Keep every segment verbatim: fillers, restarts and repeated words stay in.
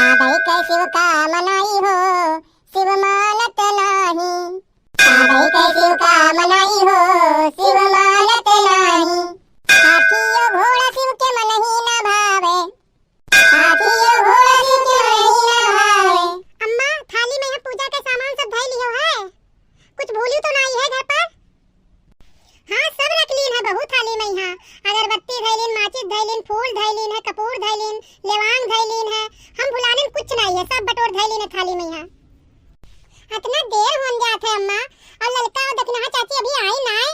का दई के शिव का मनाई हो, शिव मानत नाही। का दई के शिव का मनाई हो, शिव मानत नाही। हाथियो घोड़ा शिव के मनही ना भावे। हाथियो घोड़ा शिव के मनही ना भावे। अम्मा, थाली में यहाँ पूजा के सामान सब धई लियो है। कुछ भूली तो नाही है घर पर? हाँ, सब रख लीन है, बहुत थाली में यहाँ। अगरबत्ती धइलिन, माचिस धइलिन, फूल धइलिन है, कपूर धइलिन, लेवांग धइलिन है। हम भुलानिन कुछ नाही है, सब बटोर धइलिन है थाली में यहाँ। अतना देर होन जात है अम्मा, और ललका और दखिनहा चाची अभी आई नाय,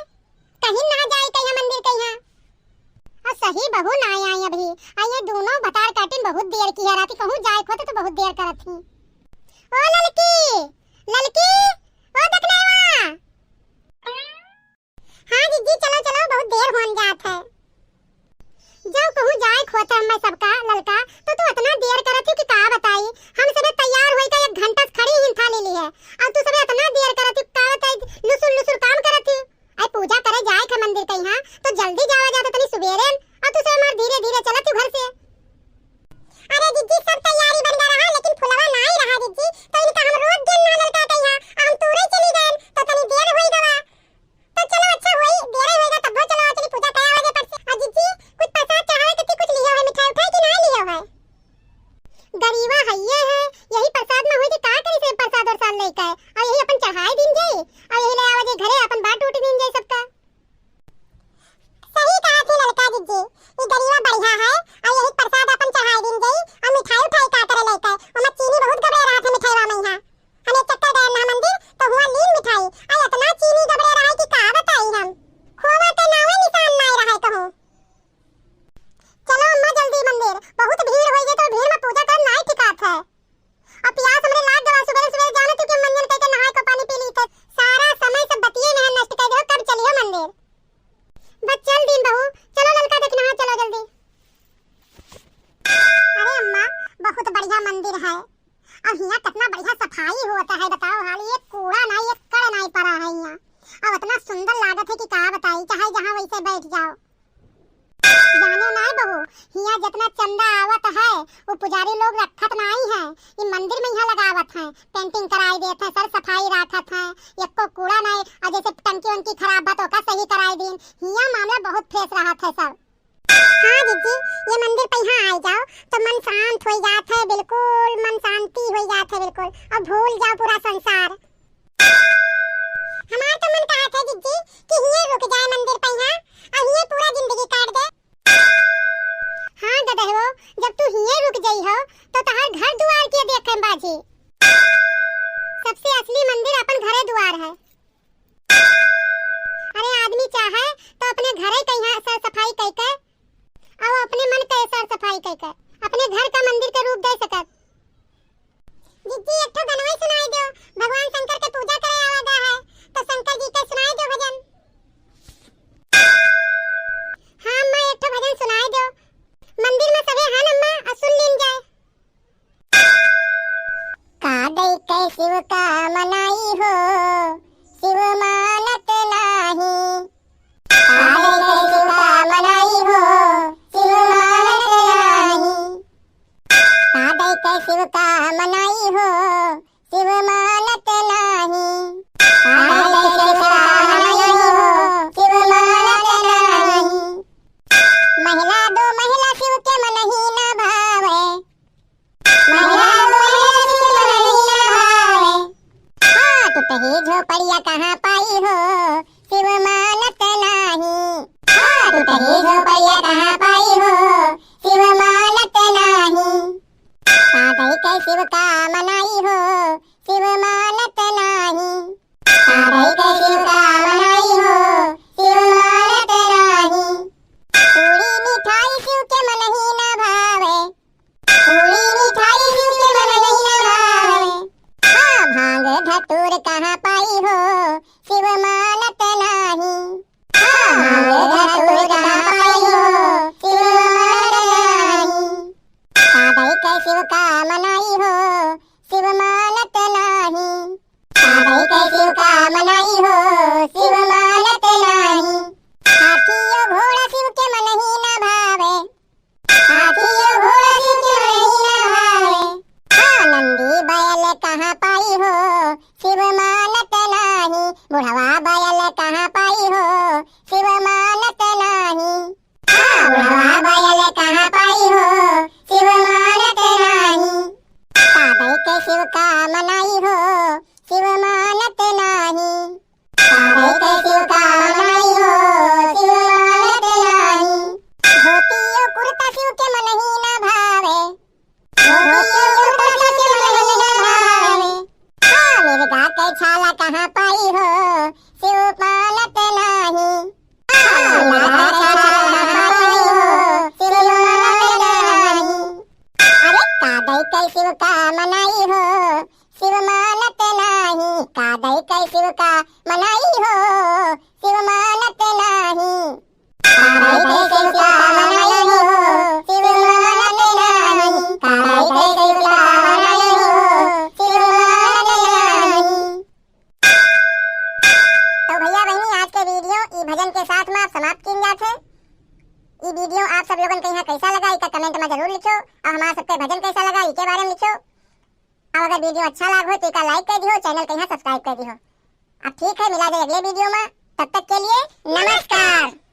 कहीं ना जाए कहीं मंदिर कहीं। और सही बहू ना आई अभी, आई ये दोनों भतार काटिन बहुत देर की है, राती कहूँ जाए खोते तो बहुत देर करत ही। ओ ललकी, ललकी, ओ दखिनहा। हाँ जिज्जी, चलो, चलो, बहुत देर होन जात है। जब कहूँ जाए खोते हमें सबका ललका, तो तू अतना देर करत ही कि का बताई। हम सबे तैयार होई का एक घंटा से खड़ी ही थाली ली है, और तू सबे अतना देर करत ही, का बताई, लुसुर लुसुर काम करत ही। आई पूजा करे जाए के मंदिर कहीं, हाँ, तो जल्दी जावा जाता तनी सुबेरे, और तू सबे हमार धीरे धीरे चलत ही घर से। अरे जिज्जी, सब तैयारी बन गया रहा, लेकिन फुलवा नाही रहा जिज्जी, तो इनका हम रोक देन ना ललका कहीं, हाँ, हम तूरे चली गए, तो तनी देर होई गवा। तो चलो, अच्छा होई, देर होएगा तब चलो, चली पूजा करा आवे फट से। और जिज्जी, कुछ प्रसाद चढ़ावे के कुछ लियो है, मिठाई उठाई कि नाही लियो है? गरीबा हइये है, यही प्रसाद में होई कि का करी से प्रसाद और साल लेके आए, और यही अपन चढ़ाई दिन जाई, और यही ले आवे जे घरे अपन बांट उट दिन जाई सबका। सही कहा थी ललका जिज्जी, ई गरीबा बढ़िया है, और यही प्रसाद अपन चढ़ाई दिन जाई, और मिठाई उठाई का करे लेके, ओमा चीनी बहुत गबड़े रहा थे मिठाईवा में यहाँ। हम एक चक्कर गए ना मंदिर, तो हुआ लीन मिठाई, आ इतना चीनी गबड़े रहा कि का बताई हम। खोवा के नावे निशान नाय रहा कहूँ। चलो अम्मा जल्दी मंदिर, बहुत भीड़ होई है तो भीड़ में पूजा कर नाय ठिकात है। अब प्यास हमरे लाग गवा, सुबह सुबह जाने तू के मंजन कह के नहाए को पानी पी ली थे। सारा समय सब बतिये में नष्ट कर दे, कब चलियो मंदिर। बस चल दिन बहू, चलो ललका देखना है, चलो जल्दी। अरे अम्मा, बहुत बढ़िया मंदिर है। अब हियाँ कितना बढ़िया सफाई होता है, बताओ हाल, एक कूड़ा नाई, एक कण नाई पड़ा है हियाँ। अब इतना सुंदर लागत है कि का बताई, चाहे जहाँ वैसे बैठ जाओ। जानो नाई बहू, हियाँ जितना चंदा आवत है, वो पुजारी लोग रखत नाई है, ये मंदिर में यहाँ लगावत है, painting कराई देत है, सर सफाई राखत है, एको कूड़ा नाई, और जैसे टंकी वंकी खराब बा तो ओका सही कराई दीन। हियाँ मामला बहुत fresh रहत है सब। हाँ जिज्जी, ये मंदिर पे यहाँ आ जाओ तो मन शांत हो जात है, बिल्कुल मन शांति हो जात है बिल्कुल, और भूल जाओ पूरा संसार। हमार तो मन कहा था जिज्जी कि हिये रुक जाए मंदिर पे यहाँ, और हिये पूरा जिंदगी काट दे। हाँ गदहवो, जब तू हिये रुक जाई हो तो तहार घर दुआर के देखे बाजी। सबसे असली मंदिर अपन घरे दुआर है। अरे आदमी चाहे तो अपने घरे कहीं सर सफाई कई के, और अपने मन के सर सफाई कई के अपने घर का मंदिर के रूप दे सकत। जिज्जी एक ठो गनवा सुनाई दो, भगवान शंकर के पूजा करे आवा गा है, तो शंकर जी के सुनाई दो भजन। हाँ अम्मा, एक ठो भजन सुनाई दो, मंदिर में सभे हन अम्मा, और सुन लीन जाए। का दई के शिव का मनाई हो, शिव मानत नाही। का दई के शिव का मनाई हो, शिव मानत नाही। का दई के शिव का मनाई हो, शिव मानत नाही। का दई के शिव का मनाई हो, शिव मानत नाही। महिला दो महिला शिव के मनही ना भावे। महिला दो महिला शिव के मनही ना भावे। हाँ, टूटही झोपड़िया कहाँ पाई हो, शिव मानत नाही। हाँ, टूटही झोपड़िया कहाँ पाई हो, शिव मानत नाही। का दई के शिव का मनाई हो, शिव मानत नाही। का दई के शिव का मनाई हो, शिव मानत नाही। पूरी मिठाई शिव के मनही ना भावे। पूरी मिठाई शिव के मनही ना भावे। हाँ, भांग धतूर कहाँ पाई हो, शिव मानत नाही। हाँ, भांग धतूर कहाँ पाई हो, शिव मानत नाही। का दई के शिव का मनाई हो, शिव मानत नाही। का दई के शिव का मनाई हो, शिव मानत नाही। हाथियो घोड़ा शिव के मनही ना भावे। हाथियो घोड़ा शिव के मनही ना भावे। कहाँ पाई हो, शिव मानत नाही। बुढ़वा बैल कहाँ पाई हो, शिव मानत नाही। हाँ, बुढ़वा बैल कहाँ पाई हो, शिव मानत नाही। का दई के शिव का मनाई हो, शिव मानत नाही। का दई के शिव का मनाई हो, शिव मानत नाही। धोतियो कुर्ता शिव के मनही ना भावे। धोतियो कुर्ता शिव के मनही ना भावे। हाँ, मिर्गा के छाला कहाँ पाई हो, शिव मानत नाही। हाँ, मिर्गा के छाला कहाँ पाई हो, शिव मानत नाही। अरे का दई के शिव का मनाई हो, शिव मानत नाही। का दई के शिव का मनाई हो, शिव मानत नाही। का दई के शिव का मनाई हो, शिव मानत नाही। का दई के शिव का मनाई हो, शिव मानत नाही। तो भैया बहिनी, आज के video ई भजन के साथ में आप समाप्त किन जात है। ई video आप सब लोगन के यहाँ कैसा लगा, इका comment में जरूर लिखियो। और हमारा सबके भजन कैसा लगा, इके बारे में लिखियो। और अगर video अच्छा लाग हो तो इका like कर दियो, channel के यहाँ subscribe कर दियो। अब ठीक है, मिला जाए अगले video में, तब तक के लिए नमस्कार।